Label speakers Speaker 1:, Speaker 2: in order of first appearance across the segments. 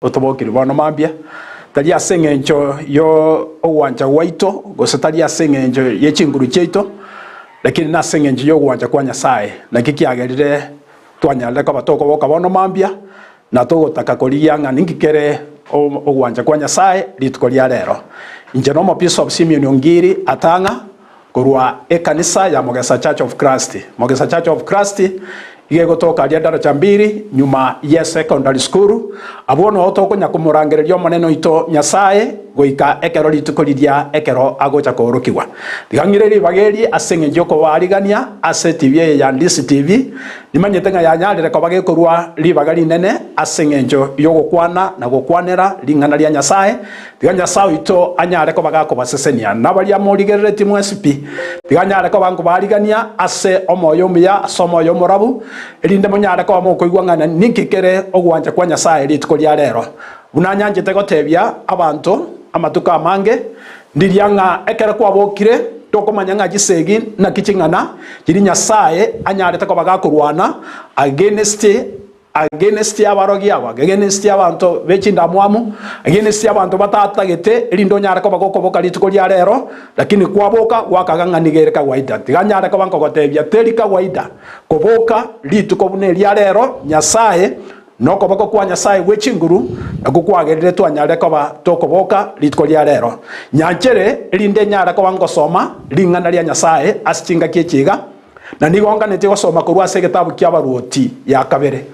Speaker 1: Otobokire bono mambia, tari ase engencho y'ogwancha gwaito, gose tari ase engencho ye chinguru chiaito, lakini nase engencho y'ogwancha kwa Nyasae. Naki kiagerire twanyarire koba tokoboka bono mambia, na togotaka korigia ng'a ninki kere ogwancha kwa Nyasae rituko ria rero. Inche n'Omobishop Simeon Ongiri Atang'a, Korwa ekanisa ya Mogesa Church of Christ. Mogesa Church of Christ iga egotoka aria Daraja Mbili nyuma ye Secondary School. Abwo noo tokonya komorangereria Omonene oito Nyasae goika ekero rituko riria ekero agocha koorokigwa. Tiga ng'ire ribaga eri ase eng'encho yokobaarigania ase TV eye ya Ndisi TV. Nimanyete ng'a yanyarire koba gekorua ribaga rinene ase eng'encho yogokwana na gokwanera ring'ana ria Nyasae. Tiga Nyasae oito anyare koba gakobasesenia, na baria morigereretie mwensi pi, tiga anyare koba nkobaarigania ase omoyo omuya, ase omoyo omorabu, erinde monyare koba mokoigwa ng'a ninki kere ogwancha kwa Nyasae rituko ria rero. Buna nyanchete gotebia abanto amatuko amange, ndiria ng'a ekero kwabokire tokomanya ng'a chisegi naki ching'ana chiria Nyasae anyarete koba gakorwana against Against abarogi aba, against abanto be chindamwamu, against abanto batatagete, erinde onyare koba gokoboka rituko ria rero, lakini kwaboka gwakaga ng'a nigo ere kawaida. Tiga nyare koba nkogotebia teri kawaida koboka rituko buna eria rero, Nyasae, na okoboko kwa Nyasae gwe chinguru nakwo kwagerire twanyare koba tokoboka rituko ria rero. Nyanchere erinde nyare koba ngosoma ring'ana ria Nyasae ase chingaki echi iga. Na nigo nganetie gosoma korwa ase egetabu ki'Abaruoti ya kabere.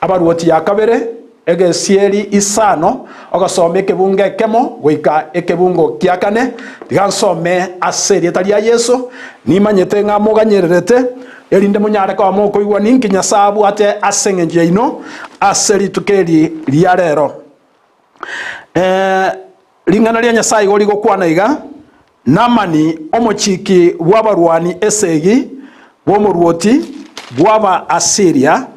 Speaker 1: Abaruoti ya kabere, egesieri isano, ogosoma ekebungo ekemo goika ekebungo gia kane. Tiga nsome ase erieta ria Yeso, nimanyete ng'a moganyererete, erinde monyare koba mokoigwa ninki Nyasae abwate ase engencho yaino ase rituko eri ria rero. Ring'ana ria Nyasae igo rigokwana iga, Naamani, omochiki bw'abarwani esegi b'omoruoti bw'Abaasiria,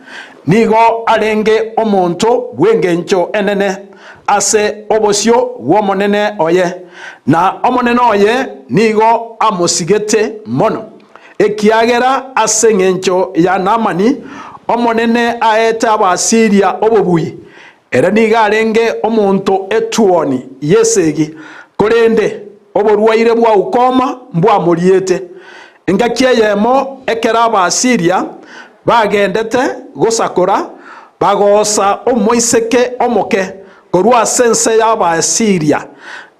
Speaker 1: nigo arenge omonto bw'engencho enene ase obosio bw'omonene oye, na omonene oye nigo amosigete mono, ekiagera ase engencho ya Naamani Omonene aete Abaasiria obobui. Ere nigo arenge omonto etuoni y'esegi, korende oborwaire bwa ukoma mbwamoriete. Engaki eyemo ekero Abaasiria bagendete gosakora, bagoosa omoiseke omoke korwa ase ense y'Abaasiria,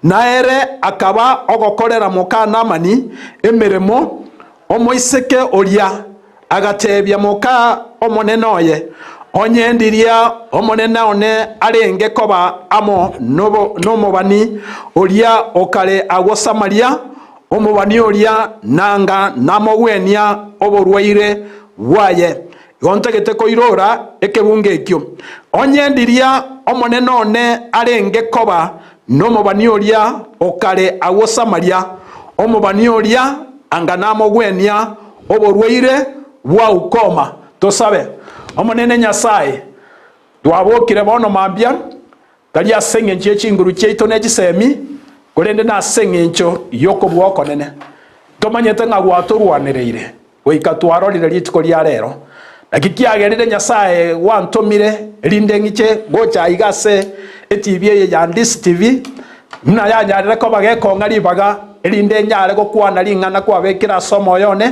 Speaker 1: na ere akaba ogokorera moka Naamani emeremo. Omoiseke oria Agateebia moka omonene oye, Onye ndiria omonene one arenge koba amo nomobani oria o kare agwo Samaria, omobani oria nanga namogwenia oborwaire bwaye. Igo ntagete koirora ekebungo ekio. Onye ndiria omonene one arenge koba nomobani oria o kare agwo Samaria, omobani oria anga namogwenia oborwaire bwa ukoma. Tosabe. Omonene Nyasae, twabokire bono mambia, tari ase engencho ye chinguru chiaito ne chisemi, korende nase engencho y'okobua okonene. Tomanyete ng'a gwatorwanereire Goika twarorire rituko ria rero. Naki kiagerire Nyasae gwantomire, erinde ng'iche gocha aiga ase etibi eye ya Ndisi TV, buna yanyarire koba gekong'a ribaga, erinde nyare gokwana ring'ana kwabekire ase omoyo one,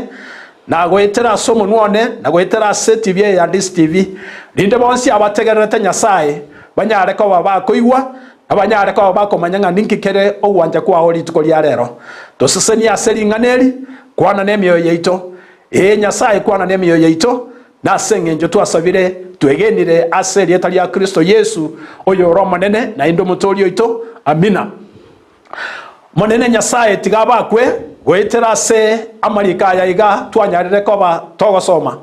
Speaker 1: na goetera ase omonwa one, na goetera ase etibi eye ya Ndisi TV, rinde bonsi abategererete Nyasae banyare koba bakoigwa, na banyare koba bakomanya ng'a ninki kere ogwancha kwao rituko ria rero. Tosesenie ase ring'ana eri, Kwana nemioyo yaito, ee, Nyasae, kwana nemioyo yaito, na ase engencho twasabire, twegenire ase erieta ria Kristo Yesu, oyore Omonene naende Omotooria oito. Amina. Omonene Nyasae tiga abakwe goetera ase amariko aya iga twanyarire koba togosoma.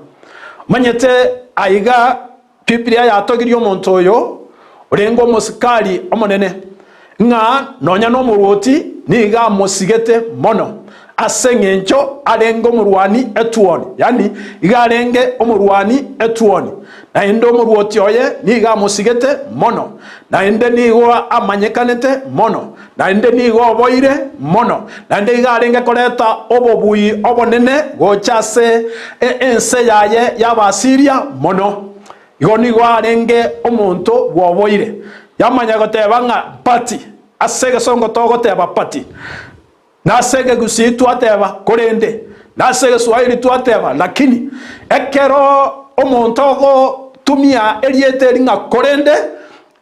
Speaker 1: Omanyete aiga Biblia yatogirie omonto oyo orenge omosikari omonene, ng'a nonya nomorwoti nigo amosigete mono ase engencho arenge omorwani etuoni, yaani iga arenge omorwani etuoni, naende omorwoti oye nigo amosigete mono, naende nigo amanyekanete mono, naende nigo oboire mono, naende iga arenge koreta obobui obonene gocha ase ense yaye y'Abaasiria mono. Igo nigo arenge omonto bw'oboire. Yamanya goteba ng'a but, ase egesongo togoteba but, na ase ekegusii twateba korende, na ase egeswahili twateba lakini. Ekero omonto ogotumia erieta eri ng'a korende,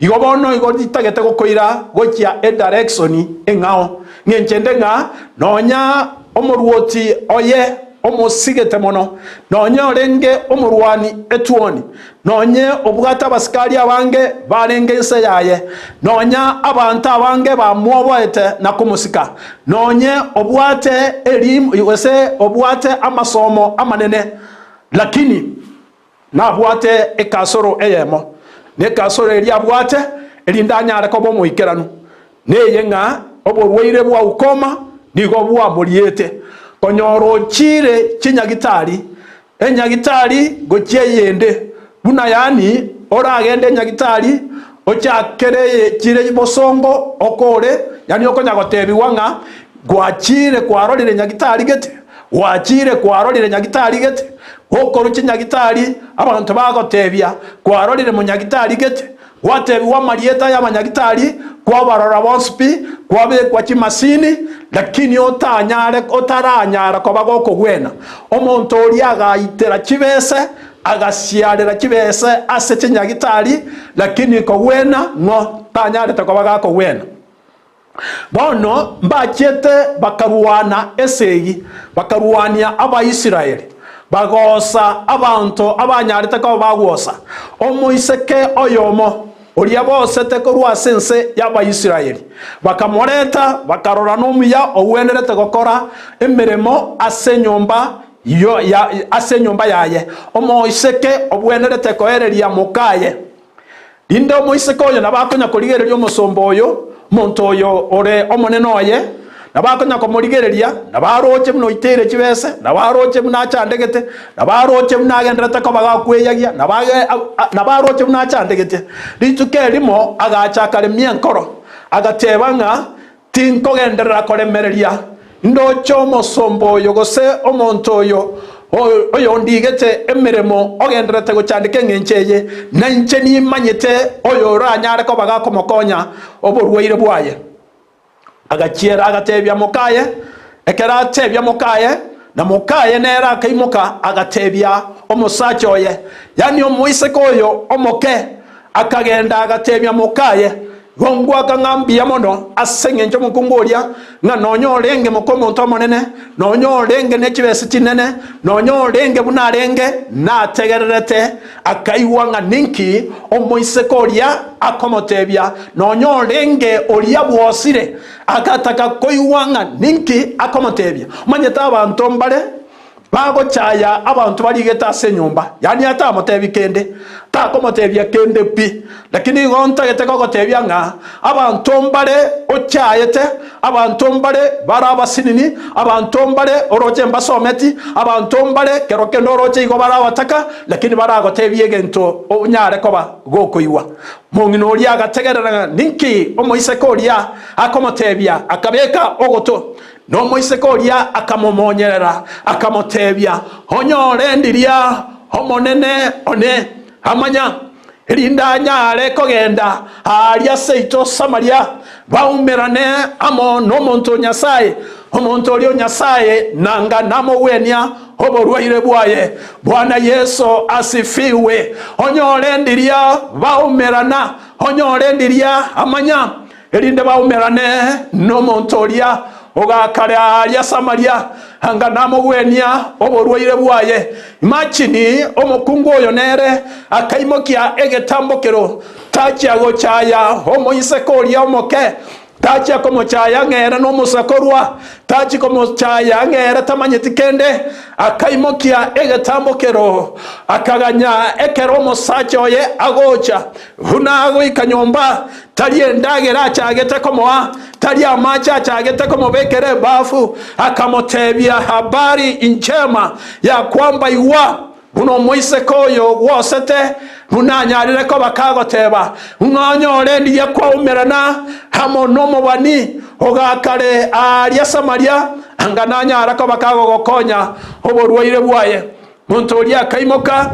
Speaker 1: Igo bono igo ritagete gokoira gochia edirection eng'ao, ng'encho ende ng'a nonya omoruoti oye omosigete mono, nonya orenge omorwani etuoni, nonye obwate abasikari abange barenge inse yaye, nonya abanto abange bamwoboete na komosika, nonye obwate elimu gose obwate amasomo amanene, lakini Nabwate ekasoro eyemo, na ekasoro eria abwate, erinde anyare koba omoikeranu, neye ng'a oborwaire bwa ukoma nigo bwamoriete. Konyora ochiire chinyagitari, enyagitari gochia eyende, buna yaani oragende enyagitari ochakere eye chire bosongo okore, yaani okonya gotebigwa ng'a gwachiire kwarorire nyagitari gete, gwachiire kwarorire nyagitari gete, Gokorwa chinyagitari, abanto bagotebia, Kwarorire monyagitari gete? Gwatebigwa amarieta y'abanyagitari, kwabarora bonsi pi, kwabekwa chimasini, lakini otanyare otaranyara koba gokogwena. Omonto oria agaitera chibese, agasiarera chibese ase chinyagitari, lakini kogwena ng'o tanyarete koba gakogwena. Bono mbachiete bakarwana esegi, bakarwania Abaisraeli, bagoosa abanto abanyarete koba bagwosa. Omoiseke oyomo, oria boosete korwa ase ense y'Abaisraeli, bakamoreta, bakarora nomuya ogwenerete gokora emeremo ase enyomba ase enyomba yaye, omoiseke obwenerete koereria mokaye. Rinde omoiseke oyo nabo akonya korigereria omosomba oyo, omonto oyo ore omonene oye, nabo akonya komorigereria, nabo aroche buna oiteire chibese, nabo aroche buna achandegete, nabo aroche buna agenderete koba gakweyagia, nabo nabo aroche buna achandegete. Rituko erimo agacha akaremia enkoro, agateba ng'a Tinkogenderera koremereria ndoche omosomba oyo gose omonto oyo oyondigete emeremo ogendererete gochandeka engencho eye, na inche nimanyete oyo oranyare koba gakomokonya oborwaire bwaye. Agachiera agatebia mokaye, ekero atebia mokaye, na mokaye nere akaimoka agatebia omosacha oye, yaani omoiseke oyo omoke, akagenda agatebia mokaye, Igo ngwaka ng'a mbuya mono ase engencho omokungu oria, ng'a nonya orenge moka omonto omonene, nonya orenge ne chibesa chinene, nonya orenge buna arenge, nategererete akaigwa ng'a ninki omoiseke oria akomotebia, nonya orenge oria bwosire, agataka koigwa ng'a ninki akomotebia. Omanyete abanto mbare Bagochaya abanto barigete ase enyomba, yaani atamotebi kende, takomotebia kende pi. Lakini igo ntagete kogotebia ng'a abanto mbare ochaete, abanto mbare bare abasinini, abanto mbare oroche mbasometi, abanto mbare kero kende oroche igo bare abataka, lakini baragotebie egento onyare koba gokoigwa. Mong'ina oria agategerera ng'a ninki omoiseke oria akomotebia, akabeka ogoto. Na omoiseke oria akamomonyerera, akamotebia, Onyore ndiria omonene one, amanya, erinde anyare kogenda aaria seito Samaria, baumerane amo nomonto o Nyasae, omonto oria o Nyasae nanga namogwenia oborwaire bwaye. Bwana Yeso asifiwe! Onyore ndiria baumerana, onyore ndiria amanya, Erinde baumerane nomonto oria ogakare aaria Samaria, anga namogwenia oborwaire bwaye. Imachini, omokungu oyo nere akaimokia egetambokero, tachia gochaya omoiseke oria omoke, tachia komochaya ng'a ere nomosakorwa, tachia komochaya ng'a ere tamanyeti kende, akaimokia egetambokero, akaganya ekero omosacha oye agocha. Buna agoika nyomba, tari endagera achagete komoa, tari amache achagete komobekera ebafu, akamotebia habari njema ya kwamba igwa, buna omoiseke oyo gwosete, buna anyarire koba kagoteba, ng'a onyore ndigia kwaumerana amo nomobani ogakare aaria Samaria, anga nanyara koba kagogokonya oborwaire bwaye. Monto oria akaimoka.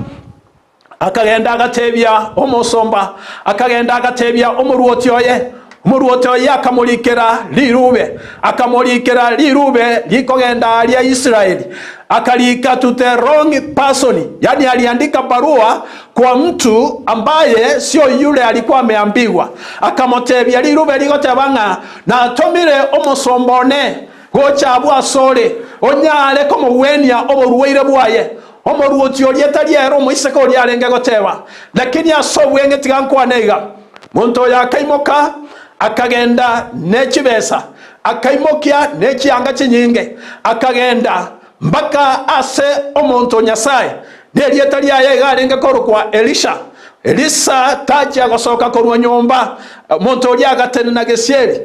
Speaker 1: Akagenda agatebia omosomba, akagenda agatebia omoruoti oye. Omoruoti oye akamorikera riruube, akamorikera riruube rikogenda aaria Israeli. Akarika to the wrong person, yaani aliandika barua kwa mtu ambaye sio yule alikuwa ameambiwa. Akamotebia riruube rigoteba ng'a natomire omosomba one gocha abwo asore, onyare komogwenia oborwaire bwaye. Omoruoti oria tari ere omoiseke oria arenge goteba, lakini ase obweng'e tiga nkwane iga, Monto oyo akaimoka, akagenda ne chibesa, akaimokia ne chianga chinyinge, akagenda mpaka ase omonto o Nyasae, nerieta riaye iga arenge korokwa Elisha. Elisa tachia gosoka korwa nyomba, omonto oria agatenena gesieri.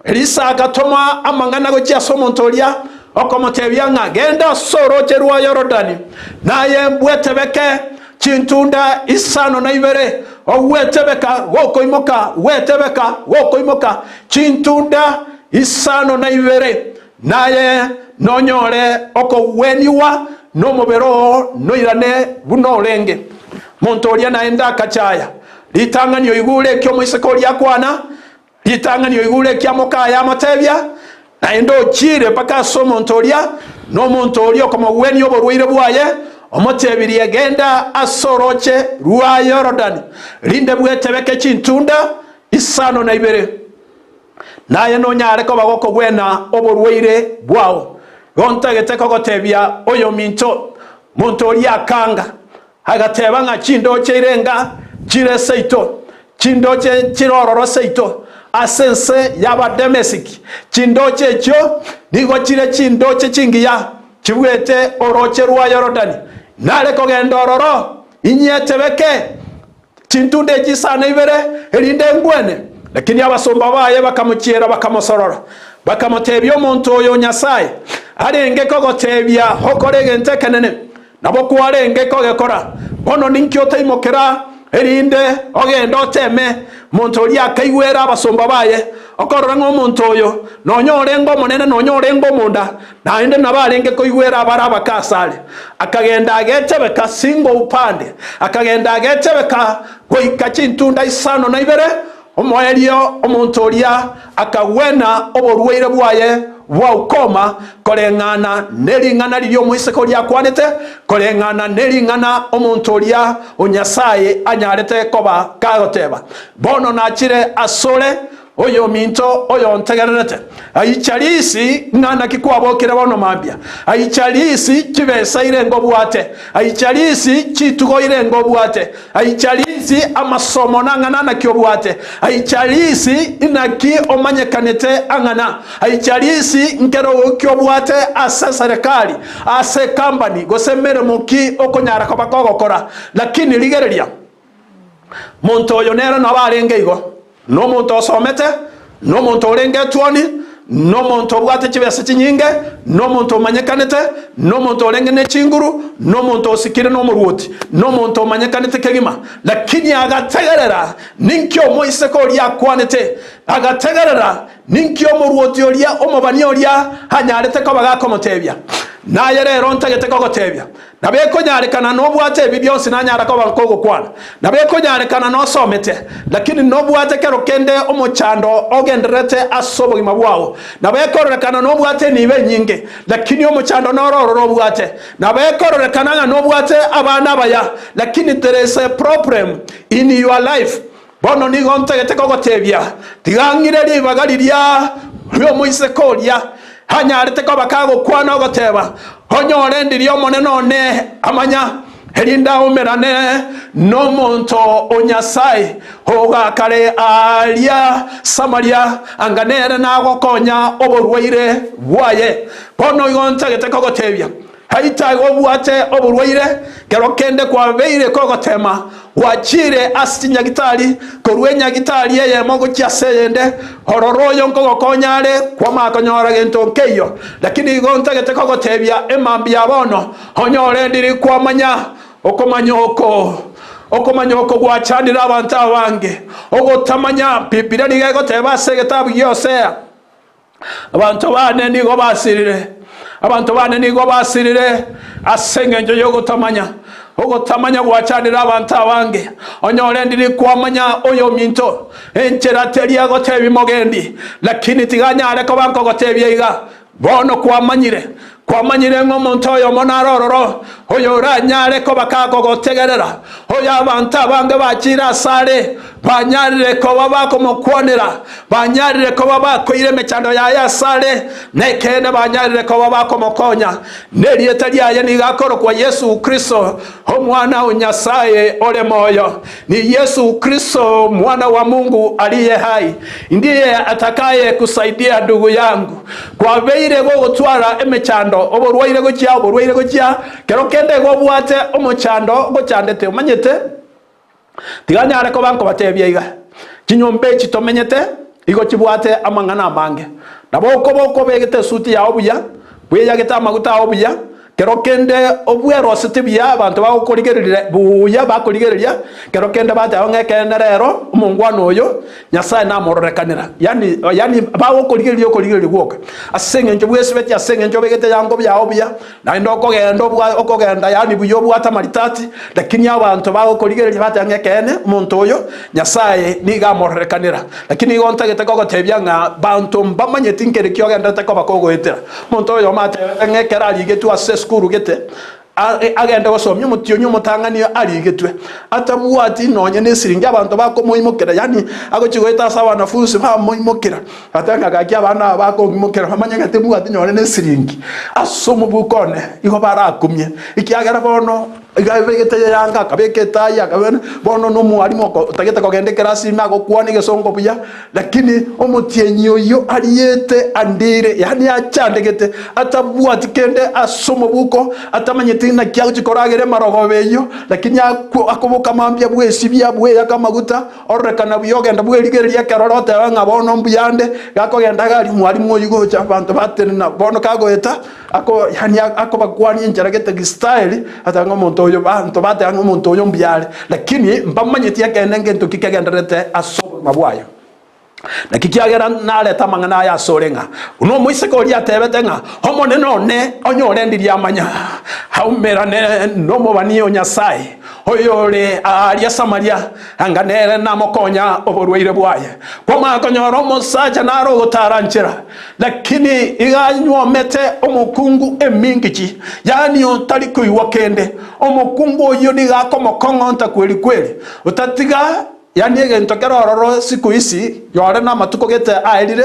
Speaker 1: Elisa agatoma amang'ana gochia ase omonto oria, okomotebia ng'a, Genda ase orooche rwa Yorodani, naye mbwetebeke chintunda isano na ibere, ogwetebeka gokoimoka, gwetebeka gokoimoka chintunda isano na ibere, naye nonyore okogwenigwa, na omobere oo noirane buna orenge. Omonto oria naende akachaya. Ritang'ani oigure eki omoiseke oria akwana, Ritang'ani oigure ekia mokaye amotebia, naende ochiire mpaka ase omonto oria, na omonto oria okomogwenia oborwaire bwaye, omotebirie, Genda ase orooche rwa Yorodani, rinde bwetebeke chintunda isano na ibere, naye nonyare koba gokogwena oborwaire bwao. Igo ntagete kogotebia oyominto, Monto oria akanga, Agateba ng'a chindooche irenga chire seito, chindooche chire ororo seito ase ense y'Abadamesiki. Chindooche echio nigo chire chindooche chingiya chibuete orooche rwa Yorodani. Nare kogenda ororo, inyetebeke chintunda echi isano ibere, erinde ngwene. Lakini abasomba baye bakamochiera bakamosorora, bakamotebia, Omonto oyo o Nyasae arenge kogotebia okore egento ekenene, Nabo kwarenge kogekora, bono ninki otaimokera, erinde ogende oteeme? Omonto oria akaigwera abasomba baye, okorora ng'a omonto oyo nonya orenge omonene nonya orenge omonda, naende nabo arenge koigwera abare abake asare. Akagenda agetebeka singo upande, akagenda agetebeka goika chintunda isano na ibere, Omoerio omonto oria akagwena oborwaire bwaye bwa ukoma koreng'ana nering'ana riria omoiseke oria akwanete, koreng'ana nering'ana omonto oria o Nyasae anyarete koba kagoteba, Bono nachire asore, oyominto oyontegererete. Aicharisi ng'a naki kwabokire bono mambia, aicharisi chibesa irenge obwate, aicharisi chitugo irenge obwate, Aicharisi amasomo nang'ana naki obwate, aicharisi inaki omanyekanete ang'ana, aicharisi nkerogo ki obwate ase eserekari, ase ecompany, gose meremo ki okonyara koba kogokora. Lakini rigereria, monto oyo nere nabo arenge igo. Nomonto osomete, nomonto orenge etuoni, nomonto obwate chibesa chinyinge, nomonto omanyekanete, nomonto orenge ne chinguru, nomonto osikire nomoruoti, nomonto omanyekanete kegima. Lakini agategerera ninki omoiseke oria akwanete, agategerera ninki omoruoti oria omobani oria anyarete koba gakomotebia. Naye rero ntagete kogotebia, Nabo ekonyarekana nobwate ebi bionsi nanyara koba nkogokwana. Nabo ekonyarekana nosomete, lakini nobwate kero kende omochando ogendererete ase obogima bwao. Nabo ekororekana nobwate enibo enyinge, lakini omochando noro ororo obwate. Nabo ekororekana ng'a nobwate abana abaya, lakini there is a problem in your life. Bono nigo ntagete kogotebia, tiga ng'ire ribaga riria ri'omoiseke oria anyarete koba kagokwana ogoteba, Onyore ndiria Omonene one amanya, erinde aumerane nomonto o Nyasae ogakare aaria Samaria, anga nere nagokonya oborwaire bwaye. Bono igo ntagete kogotebia, Aita igo obwate oborwaire, kero kende kwabeire kogoteema, gwachiire ase chinyagitari, korwa enyagitari eyemo gochia ase eyende, ororo oyo nkogokonya are, kwamanya konyora gento nkeiyo. Lakini igo ntagete kogoteebia emambia ya bono, onyore ndiri kwamanya okomanya oko, okomanya oko gwachandire abanto abange, ogotamanya. Bibilia nigo egoteba ase egetabu gia Hosea. Abanto baane nigo basirire, abanto baane nigo basirire ase engencho y'ogotamanya. Ogotamanya gwachandire abanto abange. Onyore ndiri kwamanya oyominto, enchera teri agotebia mogendi, lakini tiga anyare koba nkogotebia iga, Bono kwamanyire, kwamanyire ng'a omonto oyomo nare ororo, oyoranyare koba kakogotegerera, oyo abanto abange bachiire asare, banyarire koba bakomokwanera, banyarire koba bakoira emechando yaye asare, na ekeene banyarire koba bakomokonya. Nerieta riaye nigo akorokwa Yesu Kristo, Omwana o Nyasae ore moyo. Ni Yesu Kristo mwana wa Mungu aliye hai, ndiye atakaye kusaidia ndugu yangu. Kwabeire gogotwara emechando, oborwaire gochia, oborwaire gochia, kero kende igo obwate omochando ogochandete, omanyete? Tiga nyare koba nkobatebia iga, chinyomba echi tomenyete igo chibwate amang'ana amange. Nabo okoba okobegete esuti yao buya, bweyagete amaguta ao buya, kero kende obweroseti buya abanto bagokorigereria buya bakorigereria, kero kende bateba ng'a ekeene rero omongwana oyo Nyasae namororekanera. Yaani yaani bagokorigereria okorigereria gwoka ase eng'encho bwesibeti, ase eng'encho obegete eyango yao buya, Naende okogenda obwa okogenda yaani buya obwate amaritati, lakini abanto bagokorigereria bateba ng'a ekeene omonto oyo Nyasae nigo amororekanera. Lakini igo ntagete kogotebia ng'a banto mbamanyeti nkeri ki ogenderete koba kogoetera. Omonto oyomo atebete ng'a ekero arigetwe ase esukuru gete, agende gosomia omotienyi omotang'ani arigetwe, atabwati nonye nesiringi abanto bakomoimokera, yaani agochia goeta ase abanafunsi bamoimokera. Gateba ng'a gaki abana aba bakong'imokera bamanye ng'a timbwati nyore nesiringi ase omobuko one, igo barakumie, ekiagera bono iga abegete eyanga, akabeka etai, akabeka bono na omwalimu oko otagete kogenda ekerasi ime agokwana egesongo buya, lakini omotienyi oyio ariete andire, yaani achandegete, atabwati kende ase omobuko, atamanyeti naki agochia koragera emarogoba eyio, lakini akwo akoboka mambia bwesibia, bweyaka amaguta, Ororekana buya ogenda bwerigereria ekerore otebe ng'a bono mbuya ande, gakogenda iga aria omwalimu oyio gocha abanto batenena bono kagoeta ako yaani akobakwania enchera gete gistyle ateba ng'a omonto oyo abanto bateba ng'a omonto oyo mbuya are, lakini mbamanyeti ekeene ngento ki kegendererete ase obogima bwaye. Naki kiagera narete amang'ana aya asore ng'a buna omoiseke oria atebete ng'a Omonene one onyore ndiria amanya aumerane nomobani o Nyasae oyore aaria Samaria, anga nere namokonya oborwaire bwaye. Kwamanya konyora omosacha nare ogotara nchera, lakini iga anywomete omokungu emingichi, yaani otari koigwa kende. Omokungu oyio nigo akomokong'onta kweri kweri, otatiga Yaani egento kere ororo siku hizi, yore namatuko gete aerire,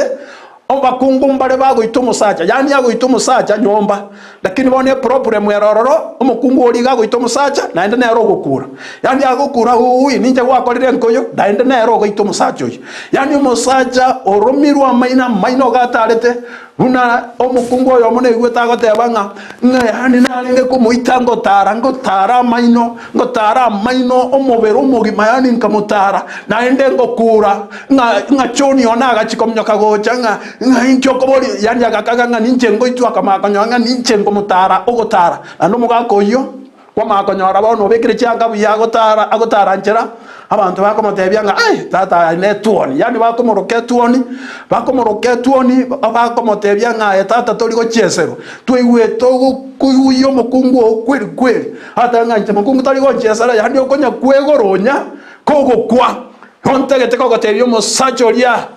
Speaker 1: abakungu mbare bagoita omosacha, yaani agoita omosacha nyomba, lakini bono eproblem ere ororo, omokungu oria iga agoita omosacha naende nere ogokura. Yaani agokura uuwi ninche gwakorire enkoyo, naende nere ogoita omosacha oyio. Yaani omosacha oromirwe amaino amaino iga atarete, Buna omokungu oyomo naigwete agoteba ng'a, ng'a yaani narenge komoita ngotara, ngotara amaino, ngotara amaino omobere omogima yaani nkamotara, naende ngokura, ng'a ng'a John one agachia kominyoka gocha ng'a ng'a inki okoboria, yaani agakaga ng'a ninche ngoitwa akamanya konyora ng'a ninche nkomotara ogotara. Naende omogaka oyio. Kwamanya konyora bono obekire chianga buya agotara agotara nchera, abanto bakomotebia ng'a ai, tata aye netuoni, yaani bakomoroka etuoni, bakomoroka etuoni, bakomotebia ng'a aye tata tori gochieserwa, twaigwete ogokoiguyia omokungu oo kweri kweri, agateba ng'a inche mokungu tari gonchiesera yaani okonya kwegoronya kogokwa. Ontagete kogotebia omosacha oria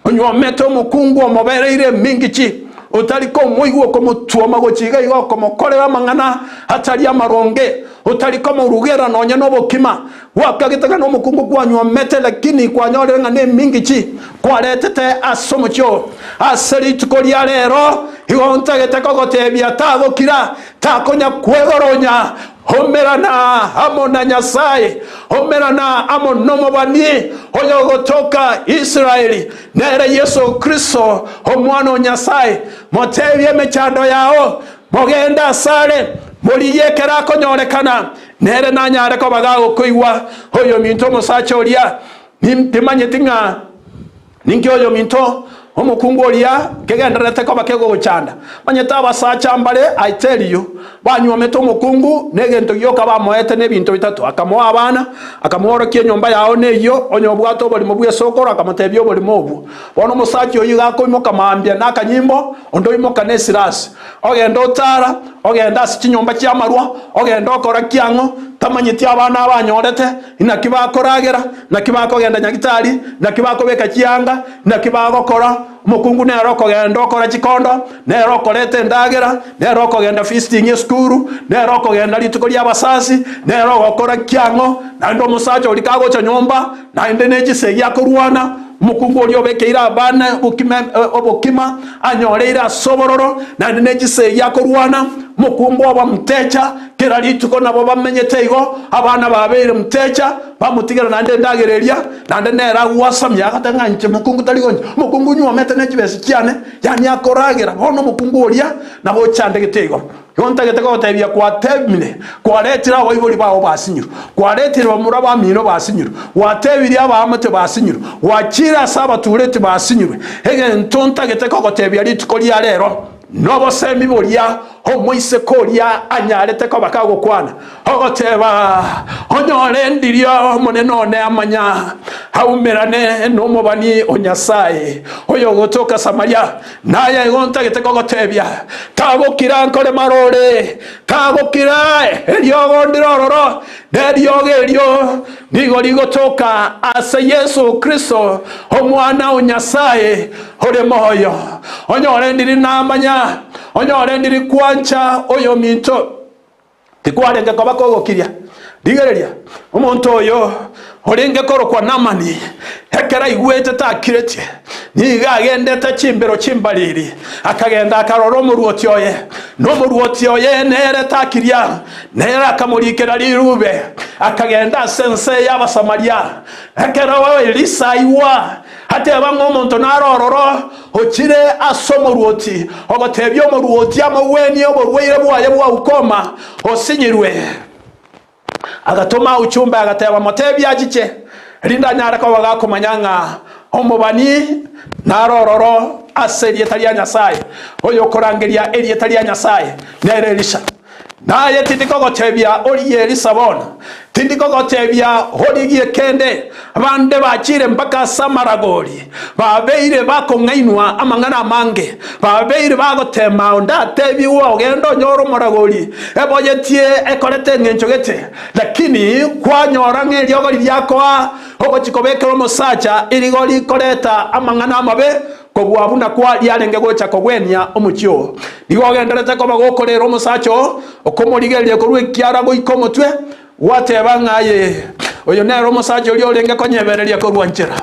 Speaker 1: Onywomete omokungu omobereire emingichi, otari komoigwa okomotwoma gochia iga iga okomokorera amang'ana atari amaronge, otari komorugera nonya nobokima. Gwakagete ng'a nomokungu kwanywomete, lakini kwanyorire ng'a nemingichi kwaretete ase omochie oo. Ase rituko ria rero igo ntagete kogotebia tagokira, takonya kwegoronya, Omerana amo na Nyasae, omerana amo nomobani oyogotoka Israeli, nere Yeso Kristo, Omwana o Nyasae. Motebie emechando yao, mogende asare, morigie ekero akonyorekana, nere nanyare koba gagokoigwa. Oyominto omosacha oria, timanyeti ng'a Ninki oyominto omokungu oria kegendererete koba kegogochanda? Manyete abasacha mbare I tell you, banywomete omokungu negento gioka bamoete nebinto bitato, akamoa abana, akamworokia enyomba yao neyio, onye obwate oborimo bw'esokoro akamotebia oborimo obwo. Bono omosacha oyio iga akoimoka mambia nakanyimbo, onde oimoka nesirasi. Ogenda otara, ogenda ase chinyomba chi'amarwa, ogenda okora kiang'o. Tamanyeti abana aba anyorete, inaki bakoragera, naki bakogenda nyagitari, naki bakobeka chianga, naki bagokora. Omokungu nere okogenda okora chikondo, nere okoreta endagera, nere okogenda visiting esukuru, nere okogenda rituko ri'abasasi, nere ogokora kiang'o, naende omosacha oria kagocha nyomba, naende ne chisegi akorwana. Omokungu oria obekeire abana obokima, obokima anyoreire ase obororo, naende ne chisegi akorwana. Omokungu oba mtecha, kera rituko nabo bamenyete igo, abana babeire mtecha, bamotigera naende endagera eria, naende nere agwasamia agateba ng'a inche mokungu tari goncha, omokungu nyuomete ne chibesa chiane, yaani akoragera. Bono omokungu oria nabo ochandegete igo. Igo ntagete gogotebia kwatebire, kwaretire abaibori bao basinyirwe, kwaretire bamura bamino basinyirwe, gwatebirie abaamate basinyirwe, gwachire ase abatureti basinyirwe. Egento ntagete kogotebia rituko ria rero, Nobosemi boria omoiseke oria anyarete koba kagokwana, ogoteba, Onyore ndiria Omonene one amanya aumerane nomobani o Nyasae, oyogotoka Samaria. Naye igo ntagete kogotebia, tagokira nkore marore, tagokira eriogo ndire ororo, neriogo erio nigo rigotoka ase Yeso Kristo, Omwana o Nyasae ore moyo. Onyore ndiri namanya, onyore ndiri kwancha oyominto. Tikwarenge koba kogokiria. Rigereria, omonto oyo orenge korokwa Naamani, ekero aigwete takiretie, nigo agendete chimbero chimbariri, akagenda akarora omoruoti oye, na omoruoti oye nere takiria, nere akamorikera riruube, akagenda ase ense y'Abasamaria. Ekero Elisa aigwa ateba ng'a omonto nare ororo ochire ase omoruoti, ogotebia omoruoti amogwenie oborwaire bwaye bwa ukoma osinyirwe, Agatoma ochumbe, agateba, Motebie achiche, erinde anyare koba gakomanya ng'a omobani nare ororo ase erieta ria Nyasae, oyokorangeria erieta ria Nyasae nere Elisha. Naye tindi kogotebia origie Elisa bono, tindi kogotebia origie kende. Abande bachire mpaka ase amaragori, babeire bakong'ainwa amang'ana amange, babeire bagotema onde atebigwe ogende onyore omoragori eboyetie ekorete engencho gete, lakini kwanyora ng'a eriogo riria akoa ogochia kobekera omosacha erigo rikoreta amang'ana amabe kobua buna kwa riarenge gocha kogwenia omochie oo. Nigo ogenderete koba gokorera omosacha oo, okomorigereria korwa ekiara goika omotwe, Gwateba ng'a aye, oyo nere omosacha oria orenge konyebereria korwa nchera,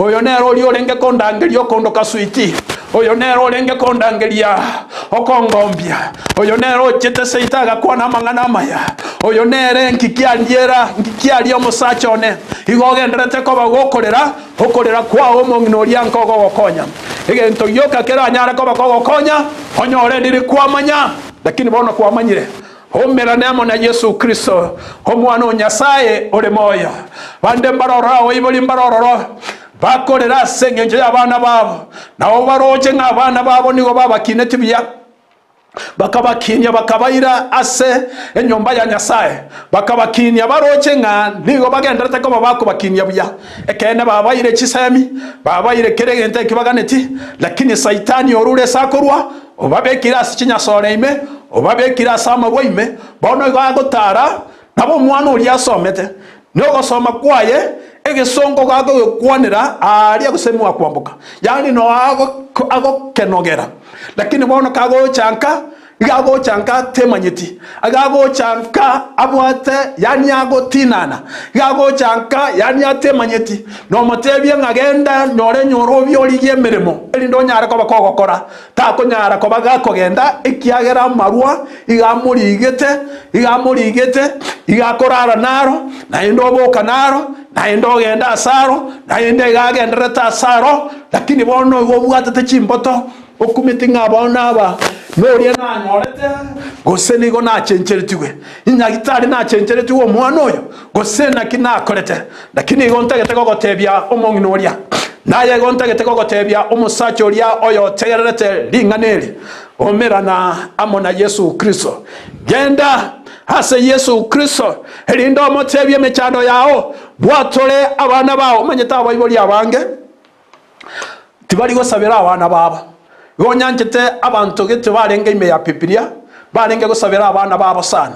Speaker 1: oyo nere oria orenge kondangeria okondoka switi, oyo nere orenge kondangeria okongombia, oyo nere ochete seito agakwana amang'ana amaya, oyo nere nki kiandiera, nki kiaria omosacha one. Igo ogenderete koba gokorera, okorera kwao omong'ina oria nkogogokonya. Egento gioka keranyare koba kogokonya, onyore ndiri kwamanya, lakini bono kwamanyire. Oumerane amo na Yesu Kristo, Omwana o Nyasae ore moyo. Bande mbaroro abaibori mbarororo bakorera ase engencho y'abana babo, nabo baroche ng'a abana babo nigo babakineti buya, bakabakinia bakabaira ase enyomba ya Nyasae, bakabakinia baroche ng'a nigo bagenderete koba bakobakinia buya. Ekeene babaire chisemi, babaire kera egento eki baganeti, lakini Saitani orure ase akorwa, Obabekire ase chinyasore ime, obabekire ase amarwa ime, bono igo agotara, nabo omwana oria asomete, na ogosoma kwaye egesongo gakogekwanera aaria gose mwakwamboka, yaani noo agokenogera. Lakini bono kagocha nka, iga agocha nka temanyeti, iga agocha nka abwate yaani agotinana, iga agocha nka yaani atemanyeti, nomotebie ng'a genda nyore enyorobia origie emeremo, erinde onyare koba kogokora. Takonyara koba gakogenda, ekiagera amarwa iga amorigete, iga amorigete, iga akorara naro, naende oboka naro, naende ogenda asaro, naende iga agendererete asaro, lakini bono igo obwatete chimboto, okumeti ng'a bono aba noria nanyorete, gose nigo nachencheretigwe, inyagitari nachencheretigwe omwana oyo, gose naki nakorete. Lakini igo ntagete gogotebia omong'ina oria, naye igo ntagete gogotebia omosacha oria oyotegererete ring'ana eri, Omerana amo na Yesu Kristo. Genda ase Yesu Kristo, erinde omotebie emechando yao, bwatore abana bao. Omanyete abaibori abange tibari gosabera abana babo. Igo nyanchete abanto gete barenge ime ya Bibilia, barenge gosabera abana babo sana.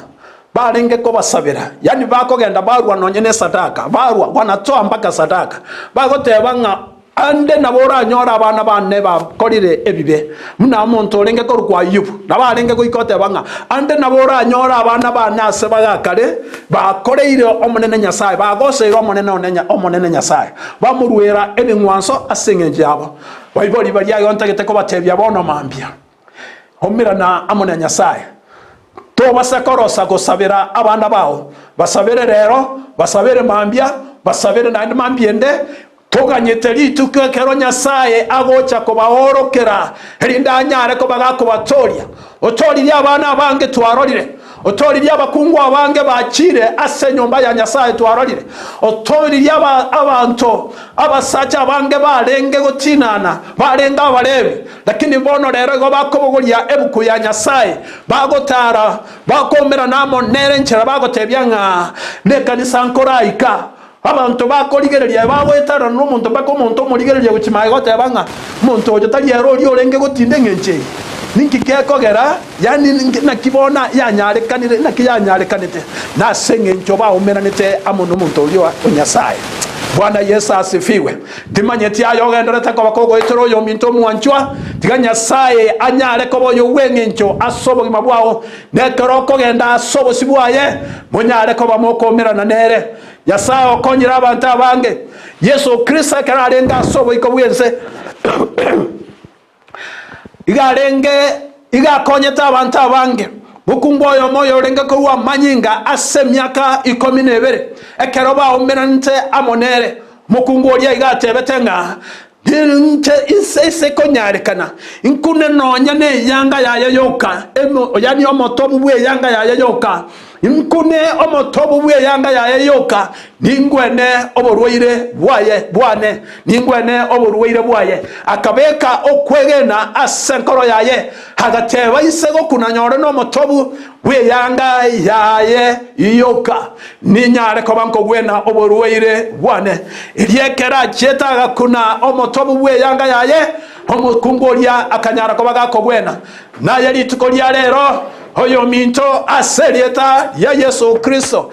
Speaker 1: Barenge kobasabera, yaani bakogenda barua nonye nesadaka, barua wanatoa mpaka sadaka, bagoteba ng'a ande nabo oranyore abana bane bakorire ebibe, buna omonto orenge korokwa Ayubu, nabo arenge goika oteba ng'a ande nabo oranyore abana bane ase bagakare bakoreire Omonene Nyasae, bagoseire Omonene one Omonene Nyasae, bamoruera ebing'wanso ase engencho yabo. Baibori baria igo ntagete kobatebia bono mambia, Omerana amo na Nyasae. Tobasa korosa gosabera abana bao, basabere rero, basabere mambia, basabere naende mambia ende, toganyete rituko ekero Nyasae agocha kobaorokera, erinde anyare koba gakobatooria. Otooririe abana abange twarorire, otooririe abakungu abange bachire ase enyomba ya Nyasae twarorire, otooririe abanto abasacha abange barenge gotinana, barenge Abalewi, Lakini bono rero igo bakobogoria ebuku ya Nyasae, bagotara, bakoumerana amo nere enchera, bagotebia ng'a nekanisa nkoraika. Abanto bakorigereria bagoetanana nomonto mpaka omonto omorigereria gochia magega goteba ng'a omonto oyo tari ere oria orenge gotinda eng'encho eye. Ninki gekogera? Yaani naki bono yanyarekanire, naki yanyarekanete? Nase eng'encho baumeranete amo nomonto oria o Nyasae. Bwana Yeso asifiwe. Timanyeti aye ogendererete koba kogoetera oyominto omwanchwa. Tiga Nyasae anyare koba oyo bw'engencho ase obogima bwao, na ekero okogenda ase obosio bwaye, monyare koba mokoumerana nere. Nyasae okonyire abanto abange. Yeso Kristo ekero arenge ase oboiko bw'ense, Iga arenge, iga akonyete abanto abange. Mokungu oyomo oyorenge korua amanyinga ase emiaka ikomi na ebere, ekero baomeranete amo nere, omokungu oria iga atebete ng'a, Ninche inse ase konyarekana, inkune nonya neyanga yaye yoka, yaani omotobu bw'eyanga yaye yoka, Inkune omotobu bw'eyanga yaye yoka, ningwene oborwaire bwaye bwane, ningwene oborwaire bwaye. Akabeka okwegena ase enkoro yaye, agateba inse gokuna nyore nomotobu bw'eyanga yaye yoka, ninyare koba nkogwena oborwaire bwane. Erio ekero achiete agakuna omotobu bw'eyanga yaye, omokungu oria akanyara koba gakogwena. Naye rituko ria rero, oyominto, ase erieta ria Yeso Kristo,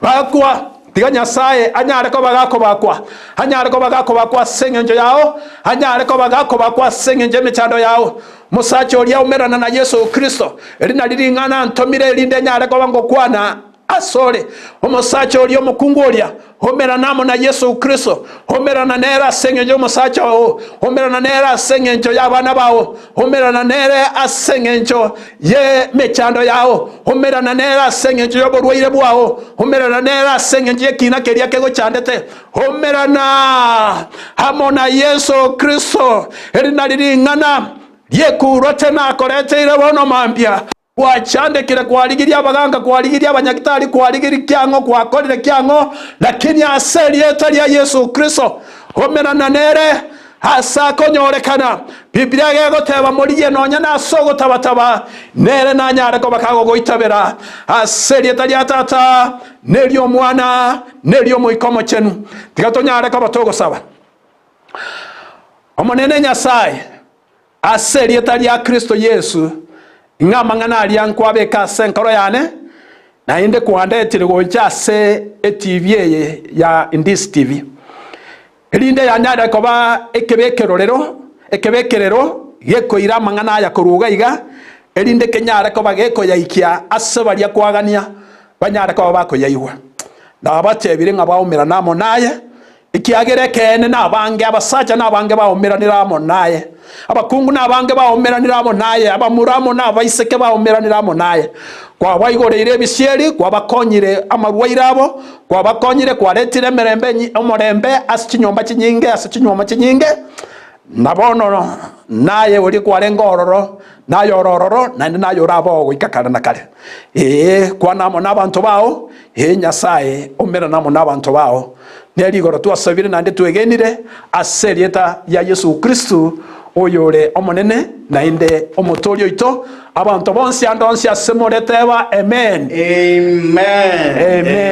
Speaker 1: bakwa, tiga Nyasae anyare koba gakobakwa, anyare koba gakobakwa ase engencho yao, anyare koba gakobakwa ase engencho y'emechando yao. Omosacha oria aumerana na Yeso Kristo, eri nari ring'ana antomire erinde nyare koba ngokwana Asore omosacha oria omokungu oria, omerana amo na Yeso Kristo, omerana nere ase engencho y'omosacha oo, omerana nere ase engencho y'abana bao, omerana nere ase engencho y'emechando yao, omerana nere ase engencho y'oborwaire bwao, omerana nere ase engencho y'ekina keria kegochandete, omerana amo na Yeso Kristo. Eri nari ring'ana ri'ekurwete nakoreteire bono mambia. Gwachandekire, kwarigirie abaganga, kwarigirie abanyagitari, kwarigirie kiang'o, gwakorire kiang'o, lakini ase erieta ria Yeso Kristo, omerana nere ase akonyorekana. Biblia gegoteba morigie nonya nase ogotabataba, nere nanyare koba kagogoitabera ase erieta ria Tata, na eri'Omwana, na eri'Omoika Omochenu. Tiga tonyare koba togosaba. Omonene Nyasae, Ase erieta ria Kristo Yesu, ing'a amang'ana aria nkwabeka ase enkoro yane, naende kwandetire gocha ase etibi eye ya Indisi TV, erinde yanyare koba ekebekerorero, ekebekerero gekoira amang'ana aya korwa iga iga, erinde kenyare koba gekoyaikia ase baria kwagania banyare koba bakoyaigwa. Nabatebire ng'a baumerane amo naye, Ekiagera ekeene nabange abasacha nabange baomeranire amo naye, abakungu nabange baomeranire amo naye, abamura amo nabaiseke baomeranire amo naye. Kwabaigoreire ebisieri, kwabakonyire amarwaire abo, kwabakonyire, kwaretire emerembe omorembe ase chinyomba chinyinge, ase chinyuomo chinyinge. Na bono naye oria kwarenge ororo, naye ore ororo, naende naye orabe oo goika kare na kare. Ee, kwana amo nabanto bao, ee Nyasae, omerane amo nabanto bao. Ne rigoro twasabire naende twegenire ase erieta ria Yeso Kristo, oyore Omonene naende Omotooria oito. Abanto bonsi ande onsi ase more teba, Amen.
Speaker 2: Amen.
Speaker 1: Amen.